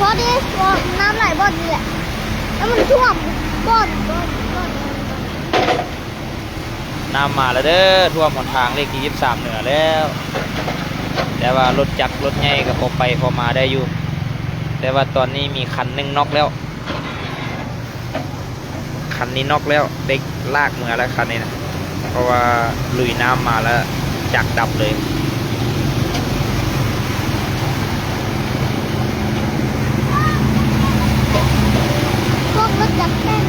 ບໍ່ໄດ້ ນ້ຳໄຫຼບ່ອນນີ້ແຫຼະ ແລ້ວມັນຖ້ວມບ່ອນ ບ່ອນ ບ່ອນ ນ້ຳມາແລ້ວເດີ ຖ້ວມຫົນທາງເລກທີສິບສາມເໜືອແລ້ວ ແຕ່ວ່າລົດຈັກລົດໃຫຍ່ກໍພໍໄປພໍມາໄດ້ຢູ່ ແຕ່ວ່າຕອນນີ້ມີຄັນໜຶ່ງນັອກແລ້ວ ຄັນນີ້ນັອກແລ້ວ ໄດ້ລາກເມືອແລ້ວຄັນນີ້ນະ ເພາະວ່າລຸຍນ້ຳມາແລ້ວຈັກດັບເລີຍ. ພວກລົດຈັກແຂ່ງ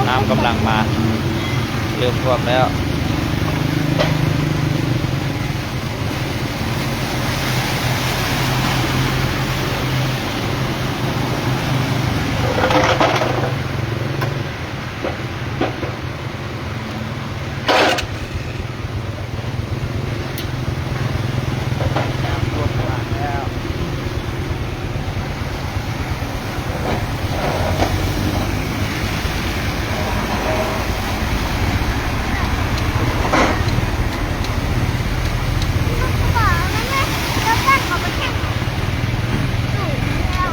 ນ້ຳກຳລັງມາ ເລີ່ມຖ້ວມແລ້ວ.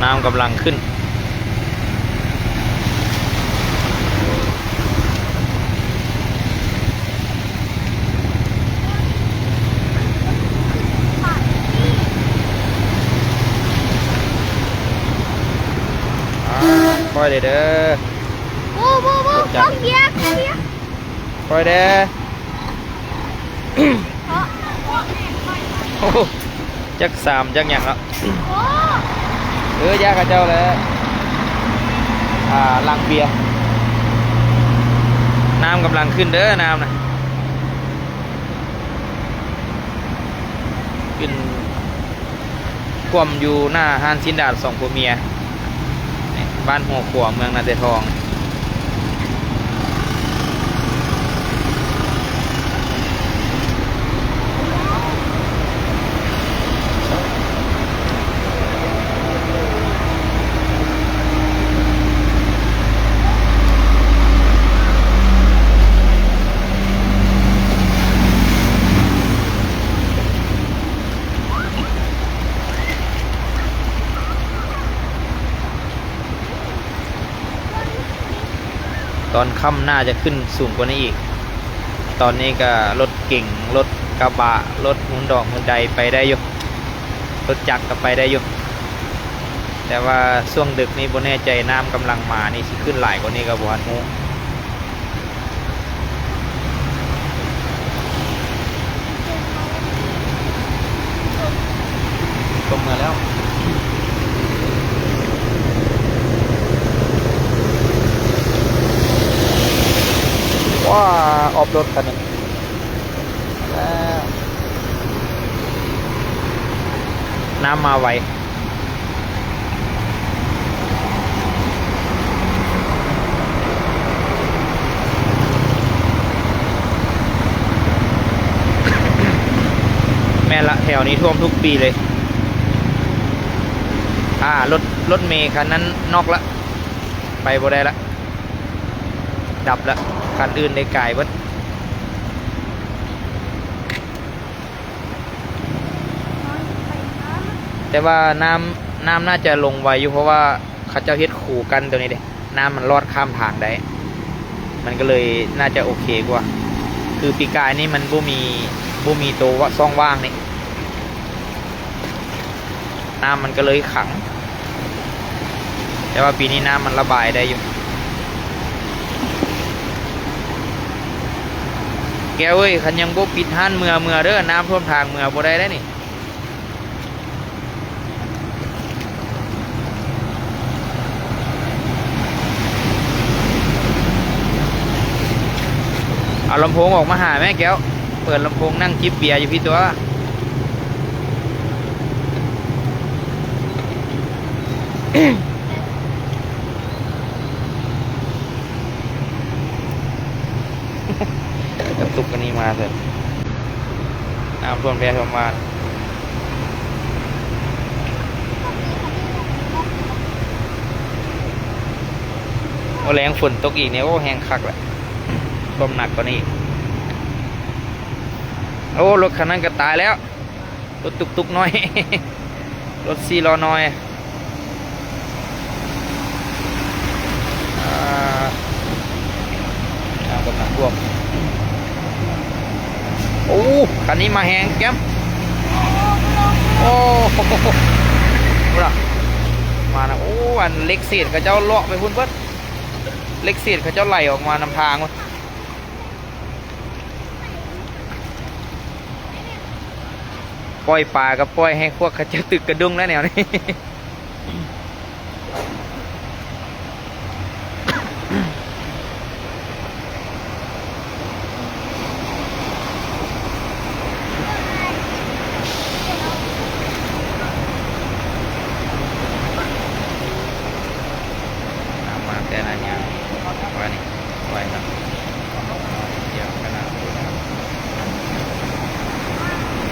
ນ້ຳກຳລັງຂຶ້ນ. ອ່າ ຄ່ອຍເດີ ໂອ້ ໂອ້ ໂອ້ ຄ່ອຍເດີ ໂອ້ ຈັກສາມຈັກຫຍັງເນາະ ເອີ ຢ້ານເຂົາເຈົ້າແຫຼະ ອ່າ ລັງເບຍ ນ້ຳກຳລັງຂຶ້ນເດີ ນ້ຳນະ ຂຶ້ນ ຖ້ວມຢູ່ໜ້າຮ້ານຊີ້ນດາດສອງຜົວເມຍ ບ້ານຫົວຂົວ ເມືອງນາເຊທອງ. ຕອນຄ່ຳໜ້າຈະຂຶ້ນສູງກວ່ານີ້ອີກ. ຕອນນີ້ກະລົດເກັງ ລົດກະບະ ລົດຮຸນດອກຮຸນໄດໄປໄດ້ຢູ່ ລົດຈັກກະໄປໄດ້ຢູ່ ແຕ່ວ່າຊ່ວງດຶກນີ້ບໍ່ແນ່ໃຈ ນ້ຳກຳລັງມານີ້ ຊິຂຶ້ນຫຼາຍກວ່ານີ້ກະບໍ່ທັນຮູ້. ຕົງມາແລ້ວ ວ້າ ອອບລົດຄັນນີ້ ນ້ຳມາໄວ. ແມ່ນລະ ແຖວນີ້ຖ້ວມທຸກປີເລີຍ. ອ່າ ລົດ ລົດເມຄັນນັ້ນນັອກລະ ໄປບໍ່ໄດ້ລະ ດັບລະ ຄັນອື່ນໄດ້ກາຍເບິດ. ແຕ່ວ່ານ້ຳ ນ້ຳໜ້າຈະລົງໄວຢູ່ ເພາະວ່າເຂົາເຈົ້າເຮັດຄູກັ້ນໂຕນີ້ເດ້ ນ້ຳມັນລອດຂ້າມທາງໄດ້ ມັນກໍເລີຍໜ້າຈະໂອເຄກວ່າ ຄືປີກາຍນີ້ມັນບໍ່ມີ ບໍ່ມີໂຕວ່າ ຊ່ອງວ່າງນີ້. ນ້ຳມັນກໍເລີຍຂັງ ແຕ່ວ່າປີນີ້ນ້ຳມັນລະບາຍໄດ້ຢູ່. ແກ້ວເອີຍ ຄັນຍັງບໍ່ປິດຮ້ານເມືອ ເມືອເດີ ນ້ຳຖ້ວມທາງເມືອບໍ່ໄດ້ເດ້ນີ້. ເອົາລຳໂພງອອກມາຫາແມ້ແກ້ວ ເປີດລຳໂພງນັ່ງຈິບເບຍຢູ່ພີ້ຕົວະ. ກະຕຸກອັນນີ້ມາເຖິງ ນ້ຳຖ້ວມແທ້ຖ້ວມວ່າ ໂອ້ ແລງຝົນຕົກອີກນີ້ ໂອ້ ແຮງຄັກລະ ຖ້ວມໜັກກວ່ານີ້ອີກ. ໂອ້ ລົດຄັນນັ້ນກະຕາຍແລ້ວ ລົດຕຸກຕຸກນ້ອຍ ລົດສີ່ລໍ້ນ້ອຍ. ນ້ຳກຳລັງຖ້ວມ. ໂອ້ ຄັນນີ້ມາແຮງແກ້ມ. ໂອ້ ພຸ້ນນະ ມານະ. ໂອ້ ອັນເຫຼັກເສດເຂົາເຈົ້າເລາະໄປພຸ້ນເບິດ. ເຫຼັກເສດເຂົາເຈົ້າໄຫຼອອກມານຳທາງພຸ້ນ. ປ່ອຍປາກໍປ່ອຍໃຫ້ພວກເຂົາເຈົ້າຕຶກກະດຸ້ງແລ້ວແນວນີ້. ນ້ຳມາແຕ່ລະຍາມ ວ່ານີ້ ໄວເນາະ.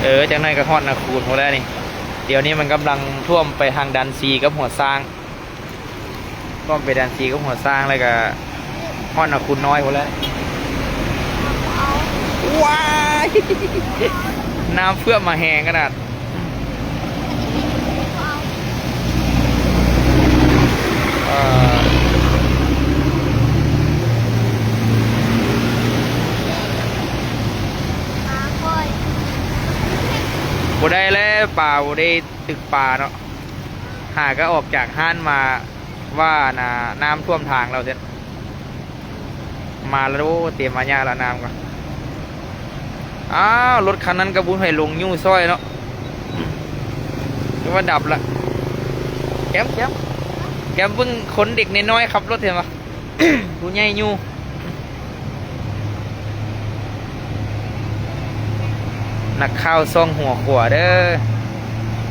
ເອີ ຈັກໜ້ອຍກໍຮອດນາຄູນພຸ້ນແລ້ວນີ້. ດຽວນີ້ມັນກຳລັງຖ້ວມໄປທາງດານຊີກັບຫົວຊ້າງ. ອ້ອມໄປດານຊີກັບຫົວຊ້າງ ແລ້ວກະຮອດນາຄູນນ້ອຍພຸ້ນແຫຼະ. ວ້າຍ ນ້ຳເຟືອມມາແຮງຂະໜາດ. ເອີ ບໍ່ໄດ້ແລ້ວ ປາບໍ່ໄດ້ຕຶກປາເນາະ. ຫາກໍອອກຈາກຮ້ານມາວ່າ ອັນນ່າ ນ້ຳຖ້ວມທາງແລ້ວຊັ້ນ. ມາແລ້ວ ໂອ້ ເຕັມມາຍະລະນ້ຳກໍ. ອ້າວ ລົດຄັນນັ້ນກໍບໍ່ມີໃຜລົງຍູ້ຊ່ອຍເນາະ. ຄືວ່າດັບລະ. ແກ້ມ ແກ້ມ ແກ້ມ ເບິ່ງຄົນເດັກນ້ອຍໆຂັບລົດເຫັນບໍ່? ຜູ້ໃຫຍ່ຢູ່. ນັກຂ່າວຊ່ອງຫົວຂົວເດີ້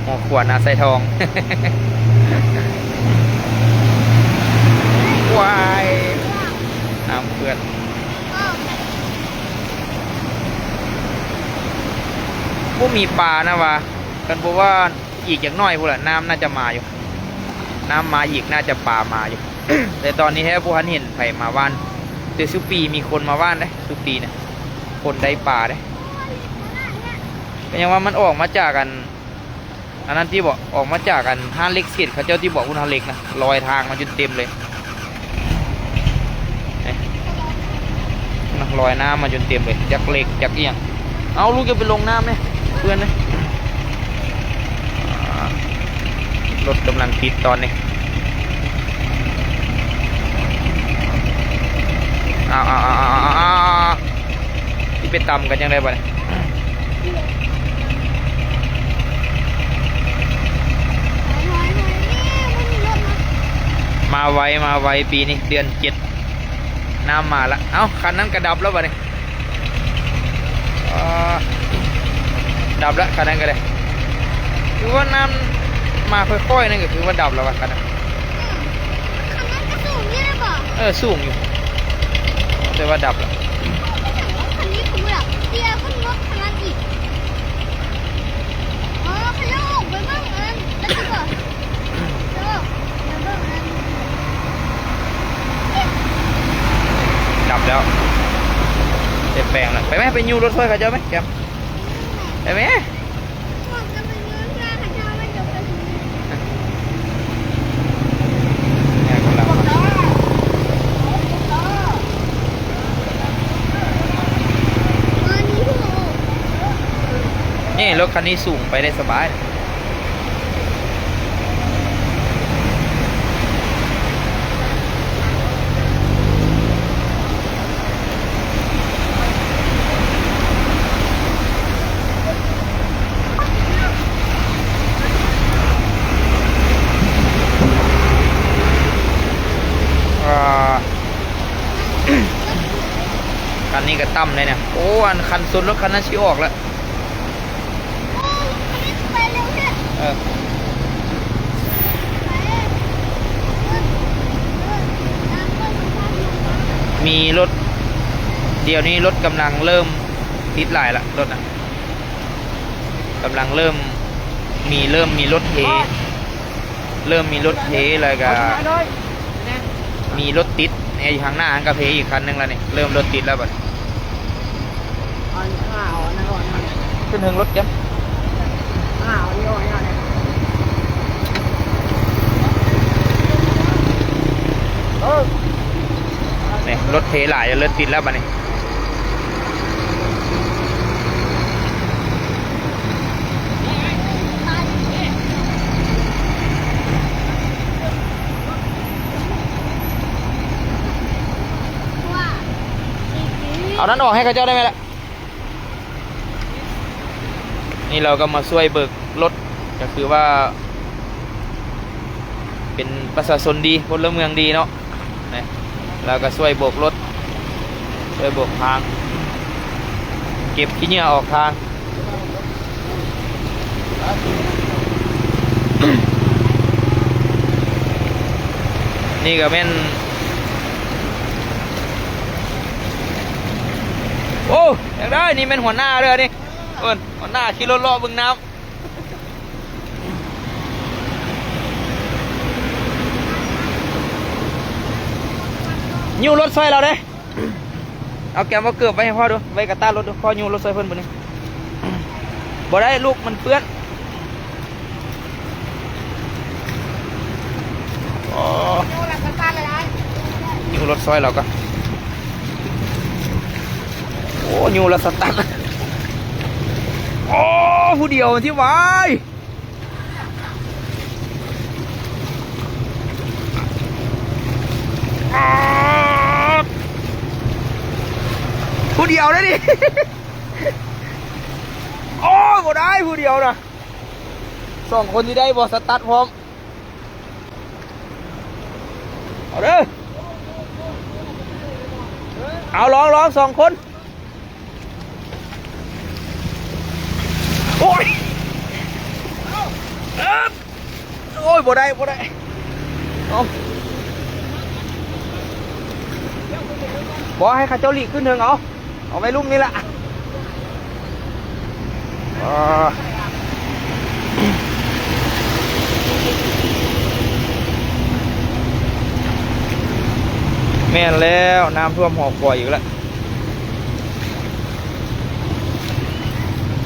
ຫົວຂົວນາຊາຍທອງ. ວ້າຍ ນ້ຳເຂື່ອນ ບໍ່ມີປານະວ່າ. ຄັນບໍ່ວ່າ ອີກຈັກໜ້ອຍພຸ້ນລະ ນ້ຳໜ້າຈະມາຢູ່ ນ້ຳມາອີກ ໜ້າຈະປາມາຢູ່. ແຕ່ຕອນນີ້ແທ້ບໍ່ທັນເຫັນໃຜມາຫວ່ານ. ແຕ່ຊຸປີມີຄົນມາຫວ່ານເດ້ ຊຸປີນະ ຄົນໄດ້ປາເດ້. ກໍຍັງວ່າມັນອອກມາຈາກ ອັນ ອັນນັ້ນຕິບໍ ອອກມາຈາກ ອັນ ຮ້ານເຫຼັກເສດເຂົາເຈົ້າຕິບໍ ພຸ້ນ ຮ້ານເຫຼັກນະ ລອຍທາງມາຈົນເຕັມເລີຍ. ນີ້ ລອຍນ້ຳມາຈົນເຕັມເລີຍ ຈັກເຫຼັກຈັກອີ່ຫຍັງ. ເອົາ ລູກຢ່າໄປລົງນ້ຳເດ້ ເປື້ອນເດ້. ອ່າ ລົດກຳລັງຕິດຕອນນີ້. ເອົາ ເອົາ ເອົາ ເອົາ ເອົາ ເອົາ ຊິໄປຕຳກັນຈັ່ງໃດບາດນີ້? ມາໄວ ມາໄວ ປີນີ້ເດືອນເຈັດ ນ້ຳມາລະ. ເອົ້າ ຄັນນັ້ນກະດັບແລ້ວບາດນີ້. ເອີ ດັບລະ ຄັນນັ້ນກະໄດ້. ຄືວ່ານ້ຳມາຄ່ອຍໆ ນັ້ນກະຄືວ່າດັບແລ້ວວ່າ ຄັນນັ້ນ. ອືມ ຄັນນັ້ນກະສູງຢູ່ເດ້ບໍ? ເອີ ສູງຢູ່ ແຕ່ວ່າດັບລະ. ເປັນຫຍັງວ່າຄັນນີ້ຄືວ່າດັບ ເຕຍຂຶ້ນລົດຄັນນັ້ນອີກ. ອໍ ເຂົາເຈົ້າອອກໄປເບິ່ງອັນນັ້ນແລ້ວຕິບໍ? ອືມ ເຈົ້າອອກໄປເບິ່ງອັນນັ້ນ ດັບແລ້ວ ໄດ້ແປງແລ້ວ. ໄປແມະ ໄປຍູ້ລົດຊ່ອຍເຂົາເຈົ້າແມະ ແກ້ມ ໄປແມະ. ນີ້ ລົດຄັນນີ້ສູງ ໄປໄດ້ສະບາຍ. ອ່າ ຄັນນີ້ກະຕ່ຳເດ້ນະ. ໂອ້ ອັນຄັນຊົນລົດຄັນນັ້ນຊິອອກລະ. ເອີ ມີລົດ ດຽວນີ້ລົດກຳລັງເລີ່ມຕິດຫຼາຍລະ ລົດນະ ກຳລັງເລີ່ມມີ ເລີ່ມມີລົດເທ ເລີ່ມມີລົດເທ ແລ້ວກະມີລົດຕິດ. ນີ້ ຢູ່ທາງໜ້າຫັ້ນກະເພອີກຄັນໜຶ່ງລະນີ້ ເລີ່ມລົດຕິດລະບາດນີ້. ຂຶ້ນເທິງລົດແກ້ມ ນີ້ລົດ ເທຫຼາຍ ເລີດຕິດແລ້ວບາດນີ້. ເອົານັ້ນອອກໃຫ້ເຂົາເຈົ້າໄດ້ໄໝລະ? ນີ້ເຮົາກໍມາຊ່ວຍເບີກລົດ ກໍຄືວ່າເປັນປະຊາຊົນດີ ພົນລະເມືອງດີເນາະ ນະ ແລ້ວກໍຊ່ວຍໂບກລົດ ຊ່ວຍໂບກທາງ ເກັບຂີ້ເຫຍື້ອອອກທາງ. ນີ້ກໍແມ່ນ ໂອ້ ຢາກໄດ້ ນີ້ແມ່ນຫົວໜ້າເດີນີ້ ເອີ ຫົວໜ້າຂີ່ລົດເລາະເບິ່ງນ້ຳ. ຍູ້ລົດຊ່ອຍລາວເດ້. ເອົາແກມເອົາເກີບໄວ້ໃຫ້ພໍ່ດູ ໄວ້ກະຕ້າລົດດູ ພໍ່ຍູ້ລົດຊ່ອຍເພິ່ນບາດນີ້. ບໍ່ໄດ້ລູກ ມັນເປື້ອນ. ໂອ້ ຍູ້ລົດຊ່ອຍລາວກະ ໂອ້ ຍູ້ລະສະຕັດ. ໂອ້ ຜູ້ດຽວທີ່ວາຍ ຜູ້ດຽວເດ້ນີ້. ໂອ້ຍ ບໍ່ໄດ້ຜູ້ດຽວນະ ສອງຄົນຊິໄດ້ບໍ່? ສະຕັດພ້ອມ. ເອົາເດີ ເອົາ ລອງ ລອງ ສອງຄົນ. ໂອ້ຍ ເອີບ ໂອ້ຍ ບໍ່ໄດ້ ບໍ່ໄດ້ ເອົາ ບໍ່ ໃຫ້ເຂົາເຈົ້າຫຼີກຂຶ້ນເທິງເອົາ. ເອົາໄວ້ລຸ່ມນີ້ລະ ແມ່ນແລ້ວ ນ້ຳຖ້ວມຫໍຄອຍອີກແລ້ວ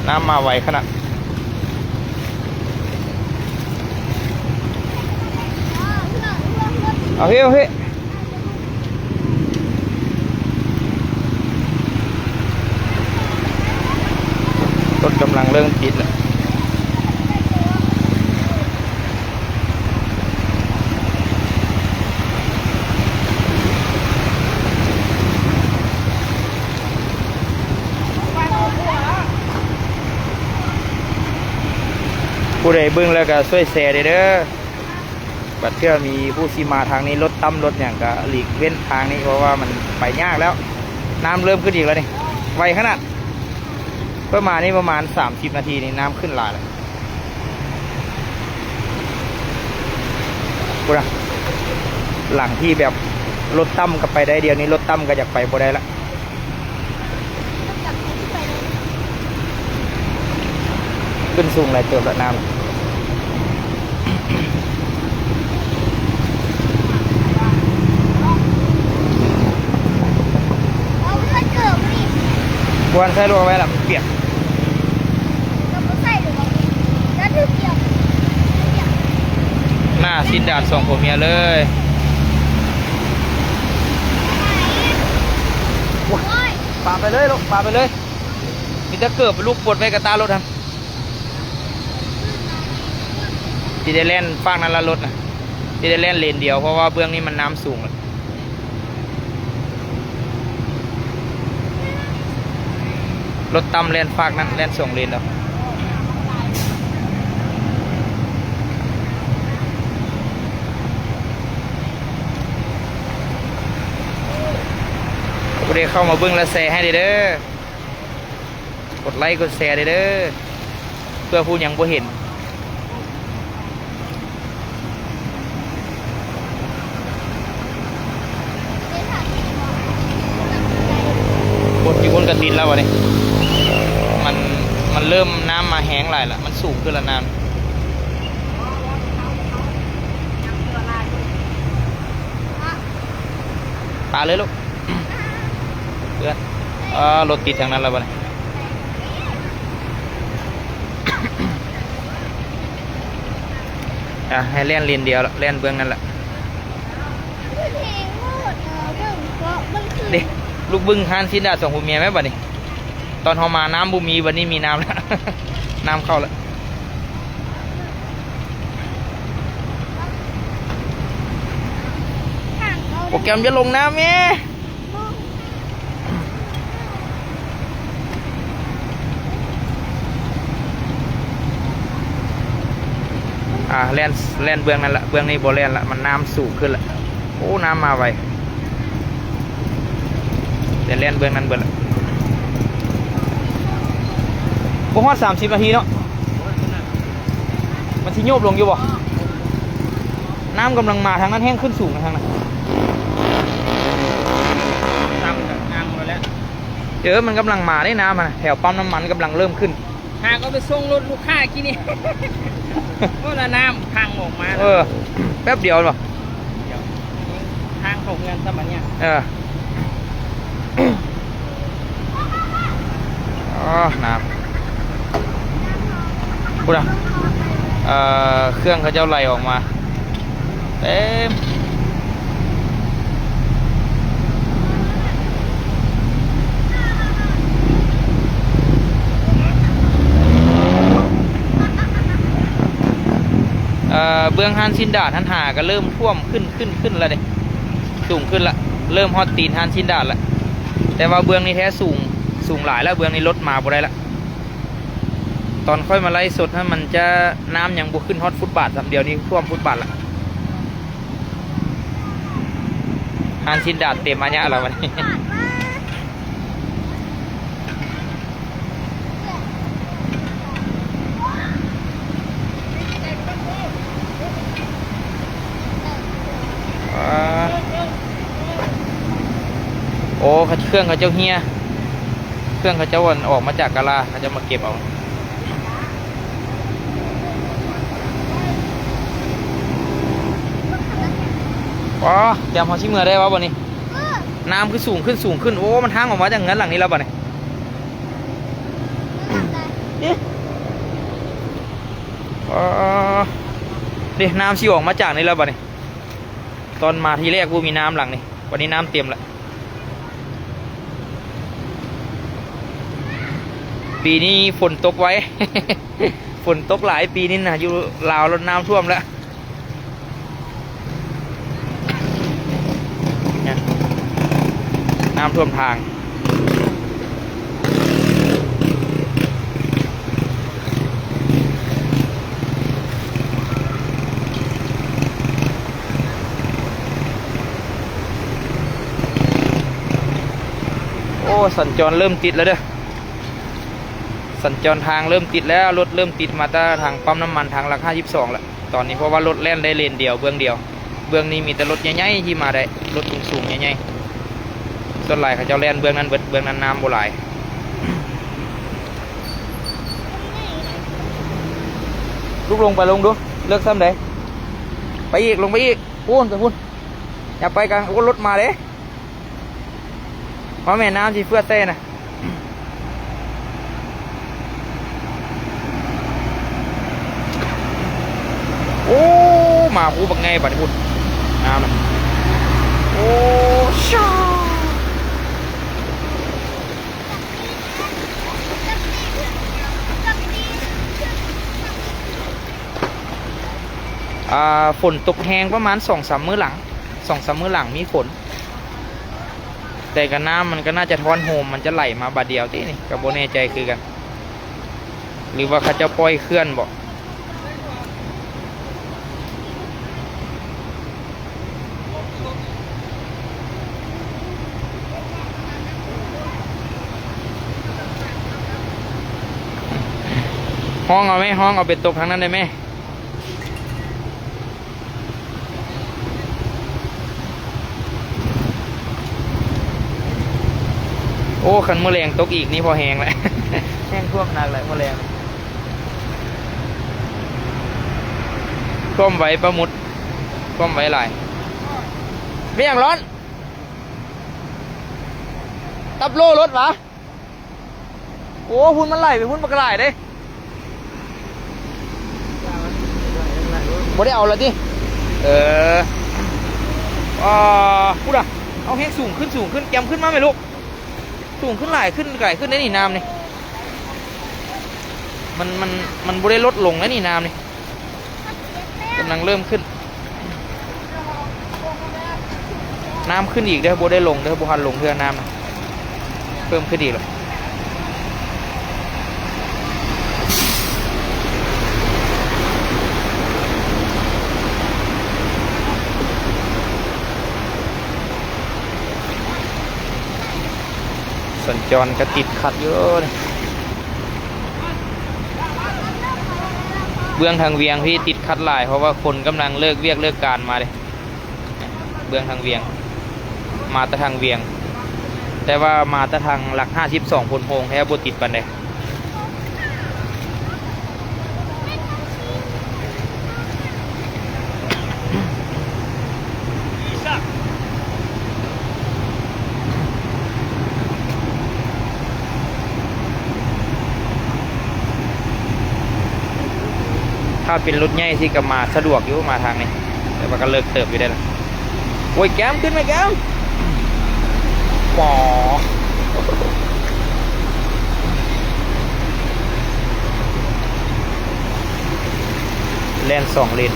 ນ້ຳມາໄວຂະໜາດ. ເອົາເຮ ເອົາເຮ ລົດກຳລັງເລີ່ມຕິດແລ້ວ. ຜູ້ໃດເບິ່ງແລ້ວກໍຊ່ວຍແຊແດ່ເດີ. ບັດເທື່ອມີຜູ້ຊິມາທາງນີ້ ລົດຕ່ຳລົດຫຍັງກະຫຼີກເວັ້ນທາງນີ້ ເພາະວ່າມັນໄປຍາກແລ້ວ. ນ້ຳເລີ່ມຂຶ້ນອີກແລ້ວນີ້ ໄວຂະໜາດ. ປະມານນີ້ ປະມານສາມສິບນາທີນີ້ ນ້ຳຂຶ້ນຫຼາຍແລ້ວ. ພຸ້ນນະ ຫຼັງທີ່ແບບລົດຕ່ຳກໍໄປໄດ້ ດຽວນີ້ລົດຕ່ຳກໍຢາກໄປບໍ່ໄດ້ລະ. ຂຶ້ນສູງຫຼາຍເຕີບແລ້ວນ້ຳ. ບໍ່ທັນໃສ່ລົງໄວ້ລະ ມັນປຽກ. ໜ້າຊິນດາດສອງຜົວເມຍເລີຍ. ປະໄປເລີຍລູກ ປະໄປເລີຍ. ມີແຕ່ເກີບລູກປົດໄວ້ກະຕ້າລົດຫັ້ນ. ຊິໄດ້ແລ່ນຟາກນັ້ນລະລົດນະ ຊິໄດ້ແລ່ນເລນດຽວ ເພາະວ່າເບື້ອງນີ້ມັນນ້ຳສູງ. ລົດຕ່ຳແລ່ນຟາກນັ້ນ ແລ່ນສອງເລນດຽວ. ຜູ້ໃດເຂົ້າມາເບິ່ງລະແຊໃຫ້ແດ່ເດີ. ກົດໄລ້ກົດແຊແດ່ເດີ ເພື່ອຜູ້ຍັງບໍ່ເຫັນ. ຄົນຢູ່ພຸ້ນກະຕິດແລ້ວບາດນີ້ ມັນ ມັນເລີ່ມ ນ້ຳມາແຮງຫຼາຍລະ ມັນສູງຂຶ້ນລະນ້ຳ. ປະເລີຍລູກ ເພື່ອນ. ເອີ ລົດຕິດທາງນັ້ນແລ້ວບາດນີ້. ອ່ະ ໃຫ້ແລ່ນເລນດຽວລະ ແລ່ນເບື້ອງນັ້ນລະ. ມັນແຮງໂພດ ເອີ ເບິ່ງເກາະ ມັນຄື ເດ້ ລູກບຶ້ງຮ້ານຊີ້ນດາດສອງຜົວເມຍແມ່ນບໍ່ນີ້? ຕອນເຮົາມານ້ຳບໍ່ມີ ບັດນີ້ມີນ້ຳແລ້ວ ນ້ຳເຂົ້າແລ້ວ. ໂປຣແກຣມຈະລົງນ້ຳແມ່. ອ່າ ແລ່ນ ແລ່ນເບື້ອງນັ້ນລະ ເບື້ອງນີ້ບໍ່ແລ່ນລະ ມັນນ້ຳສູງຂຶ້ນລະ. ໂອ້ ນ້ຳມາໄວ ແຕ່ແລ່ນເບື້ອງນັ້ນເບິດລະ. ບໍ່ຮອດສາມສິບນາທີເນາະ ມັນຊິໂຍບລົງຢູ່ບໍ່? ນ້ຳກຳລັງມາທາງນັ້ນ ແຮ່ງຂຶ້ນສູງນະທາງນັ້ນ. ເອີ ມັນກຳລັງມາເດ້ນ້ຳຫັ້ນນະ ແຖວປ້ຳນ້ຳມັນກຳລັງເລີ່ມຂຶ້ນ. ຫາກໍໄປສົ່ງລົດລູກຄ້າກີ້ນີ້ ໂອ້ ລະນ້ຳພັງອອກມາ. ເອີ ແປັບດຽວບໍ່? ດຽວ ທາງເຂົ້າເຮືອນຊ້ຳອັນເນີ້ຍ. ເອີ ອໍ ນ້ຳ ພຸ້ນນະ ເອີ ເຄື່ອງເຂົາເຈົ້າໄຫຼອອກມາເຕັມ. ເອີ ເບື້ອງຮ້ານຊີ້ນດາດຫັ້ນຫາກໍເລີ່ມຖ້ວມຂຶ້ນ ຂຶ້ນ ຂຶ້ນແລ້ວເດ້ ສູງຂຶ້ນລະ ເລີ່ມຮອດຕີນຮ້ານຊີ້ນດາດລະ. ແຕ່ວ່າເບື້ອງນີ້ແທ້ສູງ ສູງຫຼາຍລະ ເບື້ອງນີ້ລົດມາບໍ່ໄດ້ລະ. ຕອນຂ້ອຍມາໄລຟ໌ສົດຫັ້ນ ມັນຈະ ນ້ຳຍັງບໍ່ຂຶ້ນຮອດຟຸດບາດຊ້ຳ ດຽວນີ້ຖ້ວມຟຸດບາດລະ. ຮ້ານຊີ້ນດາດເຕັມອາຍະລະບັດນີ້. ໂອ້ ເຄື່ອງເຂົາເຈົ້າເຫ່ຍ ເຄື່ອງເຂົາເຈົ້າ ອັນ ອອກມາຈາກກາລາ ເຂົາເຈົ້າມາເກັບເອົາ. ອໍ ແກມເຮົາຊິເມືອໄດ້ວະບັດນີ້? ເອີ ນ້ຳຄືສູງຂຶ້ນ ສູງຂຶ້ນ. ໂອ້ ມັນທາງອອກມາຈາກເຮືອນຫຼັງນີ້ແລ້ວບັດນີ້. ເອີ ເອີ ເດ້ ນ້ຳຊິອອກມາຈາກນີ້ແລ້ວບັດນີ້. ຕອນມາທີແລກບໍ່ມີນ້ຳຫຼັງນີ້ ບັດນີ້ນ້ຳເຕັມລະ. ປີນີ້ຝົນຕົກໄວ ຝົນຕົກຫຼາຍປີນີ້ນະ ຢູ່ລາວລົດນ້ຳຖ້ວມລະ. ນ້ຳຖ້ວມທາງ. ໂອ້ ສັນຈອນເລີ່ມຕິດແລ້ວເດີ້ ສັນຈອນທາງເລີ່ມຕິດແລ້ວ ລົດເລີ່ມຕິດມາແຕ່ທາງປ້ຳນ້ຳມັນທາງຫຼັກຫ້າສິບສອງແລ້ວຕອນນີ້ ເພາະວ່າລົດແລ່ນໄດ້ເລນດຽວ ເບື້ອງດຽວ. ເບື້ອງນີ້ມີແຕ່ລົດໃຫຍ່ໆທີ່ມາໄດ້ ລົດສູງໆໃຫຍ່ໆ ສ່ວນຫຼາຍເຂົາເຈົ້າແລ່ນເບື້ອງນັ້ນເບິດ ເບື້ອງນັ້ນນ້ຳບໍ່ຫຼາຍ. ລູກລົງໄປ ລົງດູ ເລິກສ່ຳໃດ? ໄປອີກ ລົງໄປອີກ ພຸ້ນ ໄປພຸ້ນ ຢ່າໄປກາງ ໂອ້ ລົດມາເດ້. ວ່າແມ່ນນ້ຳຊິເຟືອດໃສ່ນະ. ໂອ້ ມາຄູ່ບັກໃຫຍ່ບາດນີ້ພຸ້ນ ນ້ຳນະ. ໂອ້ ຊາ ອ່າ ຝົນຕົກແຮງປະມານສອງສາມມື້ຫຼັງ ສອງສາມມື້ຫຼັງມີຝົນ. ແຕ່ກະນ້ຳມັນກະໜ້າຈະທ້ອນໂຮມ ມັນຈະໄຫຼມາບາດດຽວຕິນີ້ ກະບໍ່ແນ່ໃຈຄືກັນ ຫຼືວ່າເຂົາເຈົ້າປ່ອຍເຂື່ອນບໍ? ຮ້ອງເອົາແມ້ ຮ້ອງເອົາ ໄປຕົກທາງນັ້ນໄດ້ແມ້. ໂອ້ ຄັນມື້ແລງຕົກອີກນີ້ພໍແຮງແຫຼະ ແຮງຖ້ວມໜັກແຫຼະມື້ແລງ ຖ້ວມໄວປາໝຸດ ຖ້ວມໄວຫຼາຍ. ເປັນຫຍັງຮ້ອນ? ຕັບໂລລົດຫວາ? ໂອ້ ພຸ້ນມັນໄຫຼໄປພຸ້ນບັກຫຼາຍເດ້. ບໍ່ໄດ້ເອົາລະຕິ? ເອີ ອາ ພຸ້ນນະ. ເອົາແຮງສູງຂຶ້ນ ສູງຂຶ້ນ ແກມຂຶ້ນມາແມ່ລູກ. ສູງຂຶ້ນຫຼາຍຂຶ້ນ ຫຼາຍຂຶ້ນໄດ໋ນີ້ ນ້ຳນີ້ ມັນ ມັນ ມັນບໍ່ໄດ້ລົດລົງໄດ໋ນີ້ ນ້ຳນີ້ ກຳລັງເລີ່ມຂຶ້ນ. ນ້ຳຂຶ້ນອີກເດີ້ ບໍ່ໄດ້ລົງເດີ້ ບໍ່ທັນລົງເທື່ອ ນ້ຳນະ ເພີ່ມຂຶ້ນອີກແລ້ວ. ສັນຈອນກໍຕິດຂັດຢູ່. ເບື້ອງທາງວຽງພີ້ຕິດຂັດຫຼາຍ ເພາະວ່າຄົນກຳລັງເລີກວຽກເລີກການມາເດ້. ເບື້ອງທາງວຽງ ມາແຕ່ທາງວຽງ ແຕ່ວ່າມາແຕ່ທາງຫຼັກຫ້າສິບສອງໂພນໂຮງແທ້ ບໍ່ຕິດປານໃດ. ຖ້າເປັນລົດໃຫຍ່ຊິກະມາສະດວກຢູ່ ມາທາງນີ້ ແຕ່ວ່າກະເລິກເຕີບຢູ່ເດ້ລະ. ໂອ້ຍ ແກ້ມ ຂຶ້ນມາແກ້ມ ປໍ ແລ່ນສອງເລນ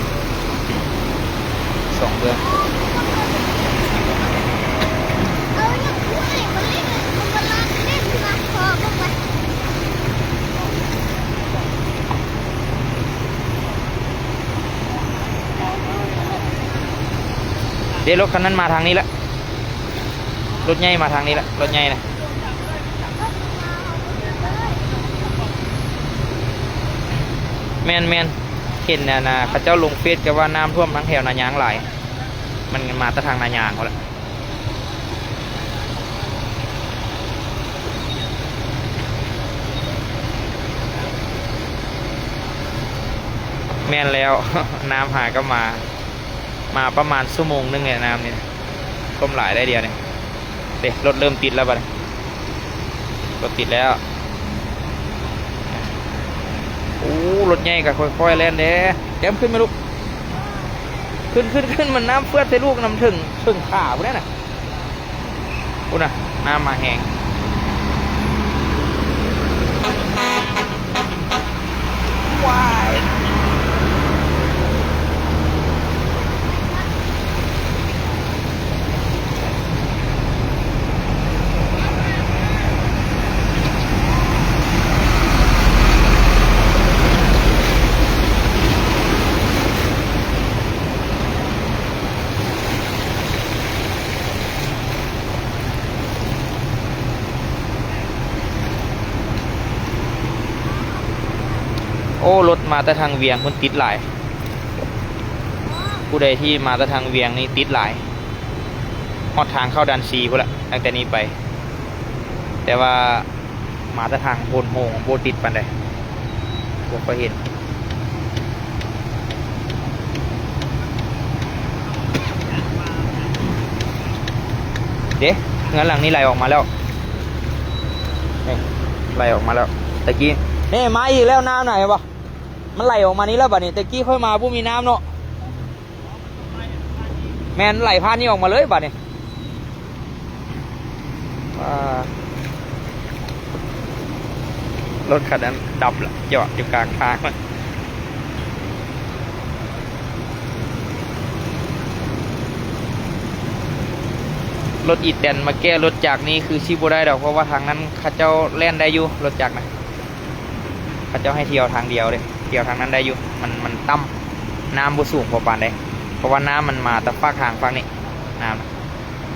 ສອງເບື້ອງ. ເດ້ ລົດຄັນນັ້ນມາທາງນີ້ລະ ລົດໃຫຍ່ມາທາງນີ້ລະ ລົດໃຫຍ່ນະ. ແມ່ນໆ ເຫັນອັນນ່າ ເຂົາເຈົ້າລົງເຟສກະວ່ານ້ຳຖ້ວມທາງແຖວນາຍາງຫຼາຍ ມັນມາແຕ່ທາງນາຍາງພຸ້ນລະ. ແມ່ນແລ້ວ ນ້ຳຫາກໍມາ ມາປະມານຊົ່ວໂມງໜຶ່ງແລ້ວ ນ້ຳນີ້ ຖ້ວມຫຼາຍໄດ໋ດຽວນີ້. ເດ້ ລົດເລີ່ມຕິດແລ້ວບັດນີ້ ລົດຕິດແລ້ວ. ໂອ້ ລົດໃຫຍ່ກໍຄ່ອຍໆແລ່ນເດ້. ແກ້ມ ຂຶ້ນມາລູກ ຂຶ້ນໆໆ ມັນນ້ຳເຟືອດໃສ່ລູກ ນຳເຖິງ ເຖິງຂາພຸ້ນນະ. ພຸ້ນນະ ນ້ຳມາແຮງ. ວ້າຍ ໂອ້ ລົດມາແຕ່ທາງວຽງພຸ້ນຕິດຫຼາຍ. ຜູ້ໃດທີ່ມາແຕ່ທາງວຽງນີ້ຕິດຫຼາຍ ຮອດທາງເຂົ້າດານຊີພຸ້ນລະ ຕັ້ງແຕ່ນີ້ໄປ. ແຕ່ວ່າ ມາແຕ່ທາງໂພນໂຮງບໍ່ຕິດປານໃດ ບໍ່ຄ່ອຍເຫັນ. ເດ້ ເຮືອນຫຼັງນີ້ໄຫຼອອກມາແລ້ວ ນີ້ ໄຫຼອອກມາແລ້ວ. ຕະກີ້ ນີ້ ມາອີກແລ້ວ ນ້ຳນະ ເຫັນບໍ່? ມັນໄຫຼອອກມານີ້ແລ້ວບາດນີ້. ແຕ່ກີ້ຂ້ອຍມາບໍ່ມີນ້ຳເນາະ. ແມ່ນ ໄຫຼຜ່ານນີ້ອອກມາເລີຍບາດນີ້. ອ່າ ລົດຄັນນັ້ນດັບລະ ຈອດຢູ່ກາງທາງ. ລົດອີແຕນມາແກ້ລົດຈັກນີ້ຄືຊິບໍ່ໄດ້ດອກ ເພາະວ່າທາງນັ້ນເຂົາເຈົ້າແລ່ນໄດ້ຢູ່ ລົດຈັກນະ. ເຂົາເຈົ້າໃຫ້ທ່ຽວທາງດຽວເດ້ ທ່ຽວທາງນັ້ນໄດ້ຢູ່ ມັນ ມັນຕ່ຳ ນ້ຳບໍ່ສູງພໍປານໃດ ເພາະວ່ານ້ຳມັນມາແຕ່ຟາກທາງຝັ່ງນີ້ ນ້ຳນະ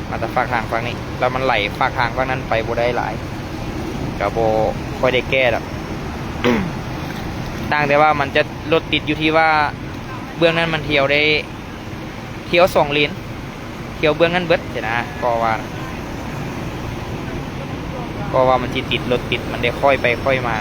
ມາແຕ່ຟາກທາງຝັ່ງນີ້ ແລ້ວມັນໄຫຼຟາກທາງຝັ່ງນັ້ນໄປບໍ່ໄດ້ຫຼາຍ ກະບໍ່ຄ່ອຍໄດ້ແກ້ດອກ. ຕ່າງແຕ່ວ່າມັນຈະລົດຕິດຢູ່ທີ່ວ່າເບື້ອງນັ້ນມັນທ່ຽວໄດ້ ທ່ຽວສອງເລນ ທ່ຽວເບື້ອງນັ້ນເບິດຊີ້ນະ ກໍວ່າ ກໍວ່າມັນຊິຕິດ ລົດຕິດ ມັນໄດ້ຄ່ອຍໄປຄ່ອຍມາ.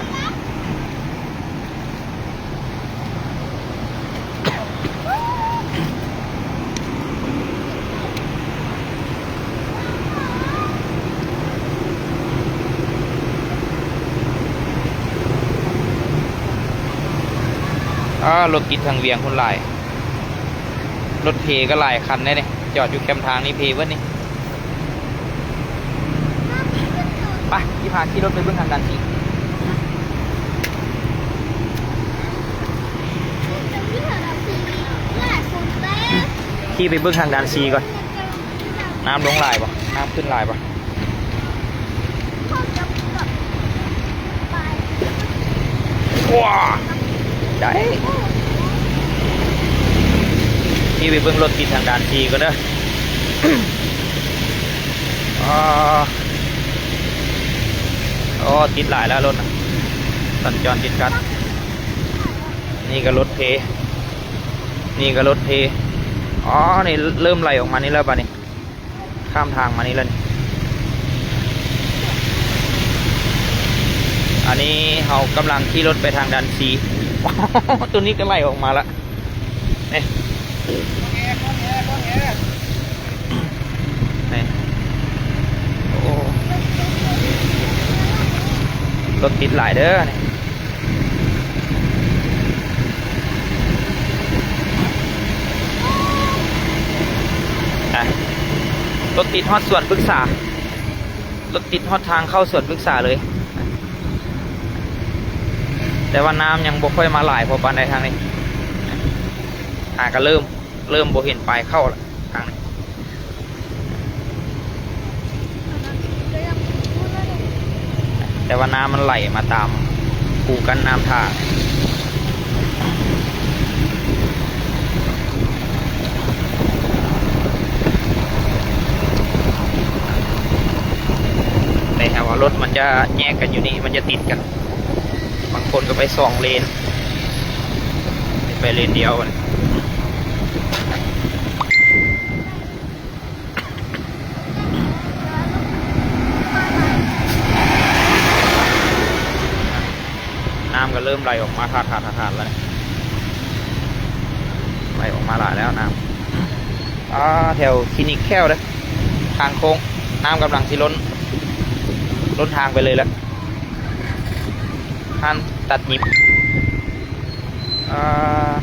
ອ້າ ລົດຕິດທາງວຽງພຸ້ນຫຼາຍ. ລົດເພກໍຫຼາຍຄັນເດ້ນີ້ ຈອດຢູ່ແຄມທາງນີ້ເພເບິດນີ້. ໄປ ຊິພາຂີ່ລົດໄປເບິ່ງທາງດ່ານສີ່ ຂີ່ໄປເບິ່ງທາງດ່ານສີ່ກ່ອນ. ນ້ຳລົງຫຼາຍບໍ່? ນ້ຳຂຶ້ນຫຼາຍບໍ່? ວ້າ ໄດ້ ຂີ່ໄປເບິ່ງລົດຕິດທາງດ່ານສີ່ກ່ອນເດີ. ອໍ ໂອ້ ຕິດຫຼາຍແລ້ວລົດນະ ສັນຈອນຕິດຂັດ. ນີ້ກໍລົດເພ ນີ້ກໍລົດເພ. ອໍ ນີ້ເລີ່ມໄຫຼອອກມານີ້ແລ້ວບາດນີ້ ຂ້າມທາງມານີ້ແລ້ວນີ້. ອັນນີ້ເຮົາກຳລັງຂີ່ລົດໄປທາງດ່ານສີ່ ໂຕນີ້ກໍໄຫຼອອກມາລະ. ນີ້ ນີ້ ໂອ້ ລົດຕິດຫຼາຍເດີນີ້. ອ່ະ ລົດຕິດຮອດສວນພຶກສາ ລົດຕິດຮອດທາງເຂົ້າສວນພຶກສາເລີຍ. ແຕ່ວ່ານ້ຳຍັງບໍ່ຄ່ອຍມາຫຼາຍພໍປານໃດທາງນີ້. ອ່າ ກໍເລີ່ມ ເລີ່ມບໍ່ເຫັນປາຍເຂົ້າລະທາງນີ້ ແຕ່ວ່ານ້ຳມັນໄຫຼມາຕາມຄູກັ້ນນ້ຳທ່າ. ແຕ່ຫາວ່າລົດມັນຈະແຍກກັນຢູ່ນີ້ ມັນຈະຕິດກັນ ບາງຄົນກໍໄປສອງເລນ ໄປເລນດຽວ. ນ້ຳກໍເລີ່ມໄຫຼອອກມາທາດໆໆແລ້ວ ໄຫຼອອກມາຫຼາຍແລ້ວນ້ຳ. ອ່າ ແຖວຄລີນິກແຂ້ວເດ້ ທາງໂຄ້ງ ນ້ຳກຳລັງຊິລົ້ນ ລົ້ນທາງໄປເລີຍແລ້ວ ຮ້ານຕັດຫຍິບ. ອ່າ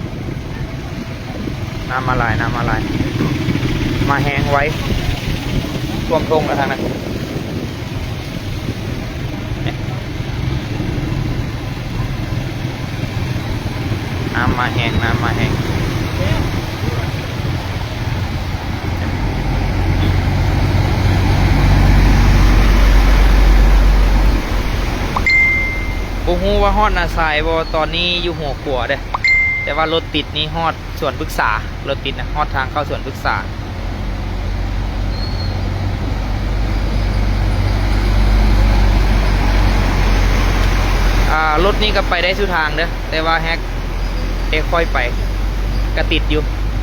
ນ້ຳມາຫຼາຍ ນ້ຳມາຫຼາຍ ມາແຮງໄວ ຖ້ວມທົ່ງແລ້ວທາງນັ້ນ. ນ້ຳມາແຮງ ນ້ຳມາແຮງ. ບໍ່ຮູ້ວ່າຮອດນາຊາຍບໍ່? ຕອນນີ້ຢູ່ຫົວຂົວເດ້ ແຕ່ວ່າລົດຕິດນີ້ຮອດສວນພຶກສາ ລົດຕິດນະ ຮອດທາງເຂົ້າສວນພຶກສາ. ອ່າ ລົດນີ້ກໍໄປໄດ້ສູ່ທາງເດີ ແຕ່ວ່າແຮັກ ແຕ່ຄ່ອຍໄປ ກໍຕິດຢູ່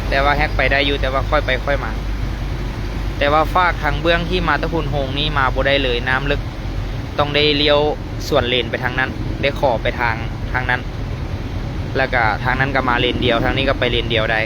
ແຕ່ວ່າແຮັກໄປໄດ້ຢູ່ ແຕ່ວ່າຄ່ອຍໄປຄ່ອຍມາ. ແຕ່ວ່າຟາກທາງເບື້ອງທີ່ມາຕະພຸນໂຮງນີ້ມາບໍ່ໄດ້ເລີຍ ນ້ຳເລິກ ຕ້ອງໄດ້ລ້ຽວສວນເລນໄປທາງນັ້ນ ໄດ້ຂໍໄປທາງ ທາງນັ້ນ ແລ້ວກະທາງນັ້ນກໍມາເລນດຽວ ທາງນີ້ກໍໄປເລນດຽວໄດ້.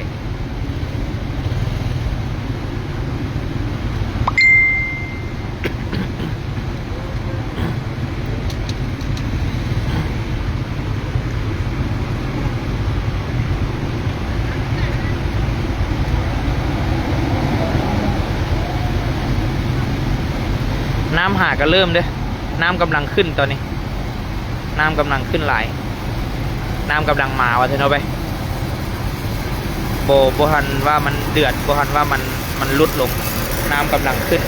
ນ້ຳຫາກະເລີ່ມເດ້ ນ້ຳກຳລັງຂຶ້ນຕອນນີ້ ນ້ຳກຳລັງຂຶ້ນຫຼາຍ ນ້ຳກຳລັງມາວ່າຊັ້ນເນາະເວີຍ ບໍ່ ບໍ່ທັນວ່າມັນເດືອດ ບໍ່ທັນວ່າມັນ ມັນຫຼຸດລົງ ນ້ຳກຳລັງຂຶ້ນ.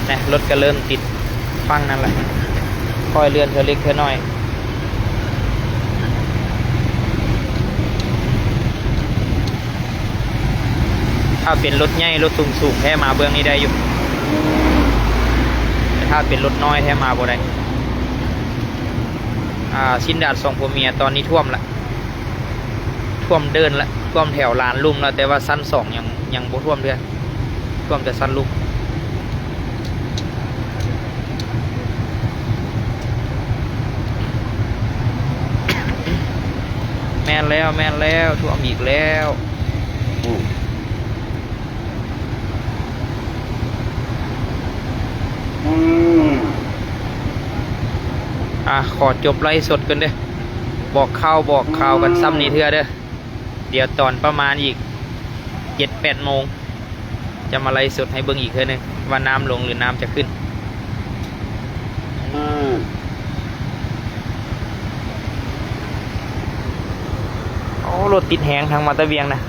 ແນ່ ລົດກໍເລີ່ມຕິດຝັ່ງນັ້ນແຫຼະ ຄ່ອຍເລື່ອນເທື່ອເລັກເທື່ອນ້ອຍ. ຖ້າເປັນລົດໃຫຍ່ ລົດສູງໆແທ້ ມາເບື້ອງນີ້ໄດ້ຢູ່ ແຕ່ຖ້າເປັນລົດນ້ອຍແທ້ ມາບໍ່ໄດ້. ອ່າ ຊິນດາດສອງຜົວເມຍຕອນນີ້ຖ້ວມລະ ຖ້ວມເດີ່ນລະ ຖ້ວມແຖວລານລຸ່ມລະ ແຕ່ວ່າຊັ້ນສອງຍັງ ຍັງບໍ່ຖ້ວມເທື່ອ ຖ້ວມແຕ່ຊັ້ນລຸ່ມ. ແມ່ນແລ້ວ ແມ່ນແລ້ວ ຖ້ວມອີກແລ້ວ. ອ່າ ຂໍຈົບໄລຟ໌ສົດກ່ອນເດີ້ ບອກຂ່າວ ບອກຂ່າວກັນຊ່ຳນີ້ເທື່ອເດີ້. ດຽວຕອນປະມານອີກເຈັດແປດໂມງ ຈະມາໄລຟ໌ສົດໃຫ້ເບິ່ງອີກເທື່ອໜຶ່ງ ວ່ານ້ຳລົງ ຫຼື ນ້ຳຈະຂຶ້ນ. ໂອ້ ລົດຕິດແຮງທາງມາແຕ່ວຽງນະ.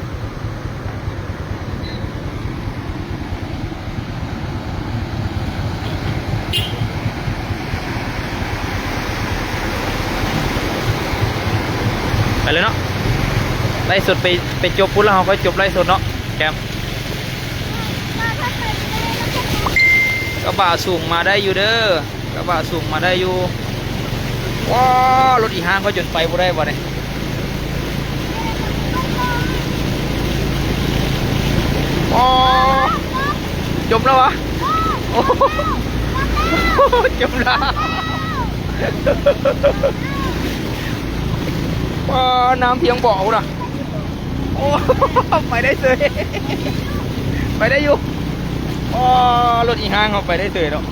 ໄປເລີຍເນາະ ໄລຟ໌ສົດໄປ ໄປຈົບພຸ້ນ ແລ້ວເຮົາຄ່ອຍຈົບໄລຟ໌ສົດເນາະ ແຄມ. ກະບະສູງມາໄດ້ຢູ່ເດີ ກະບະສູງມາໄດ້ຢູ່. ວ້າ ລົດອີ່ຫ້າງເຂົາຈົນໄປບໍ່ໄດ້ບາດນີ້. ອໍ ຈົມແລ້ວຫວາ? ໂອ້ ຈົມແລ້ວ. ອໍ ນ້ຳພຽງເບາະພຸ້ນນະ. ໂອ້ ໄປໄດ້ເສີຍ ໄປໄດ້ຢູ່. ອໍ ລົດອີ່ຫ້າງເຮົາໄປໄດ້ເສີຍເນາະ.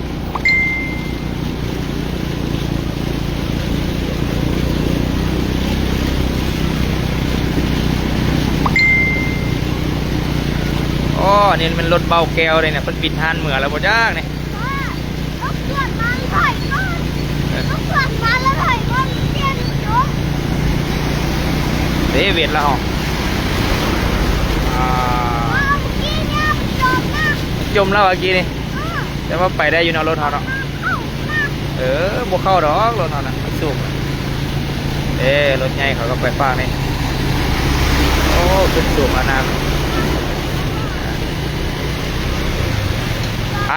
ອໍ ນີ້ແມ່ນລົດເບົາແກ້ວເດ້ນີ້ ເພິ່ນປິດຮ້ານເມືອແລ້ວບໍ່ຈັກນີ້. ເດ້ ເວັດລະເຮົາ ອ່າ ຈົມແລ້ວເມື່ອກີ້ນີ້. ແຕ່ວ່າໄປໄດ້ຢູ່ເນາະ ລົດເຮົາເນາະ. ເອີ ບໍ່ເຂົ້າດອກ ລົດເຮົານະ ມັນສູງ. ເອີ ລົດໃຫຍ່ເຂົາກະໄປຟາກນີ້. ໂອ້ ຂຶ້ນສູງແລ້ວນະ. ໄປ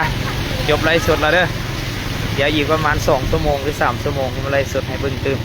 ຈົບໄລຟ໌ສົດແລ້ວເດີ. ດຽວອີກປະມານສອງຊົ່ວໂມງ ຫຼື ສາມຊົ່ວໂມງ ມາໄລຟ໌ສົດໃຫ້ເບິ່ງຕື່ມ.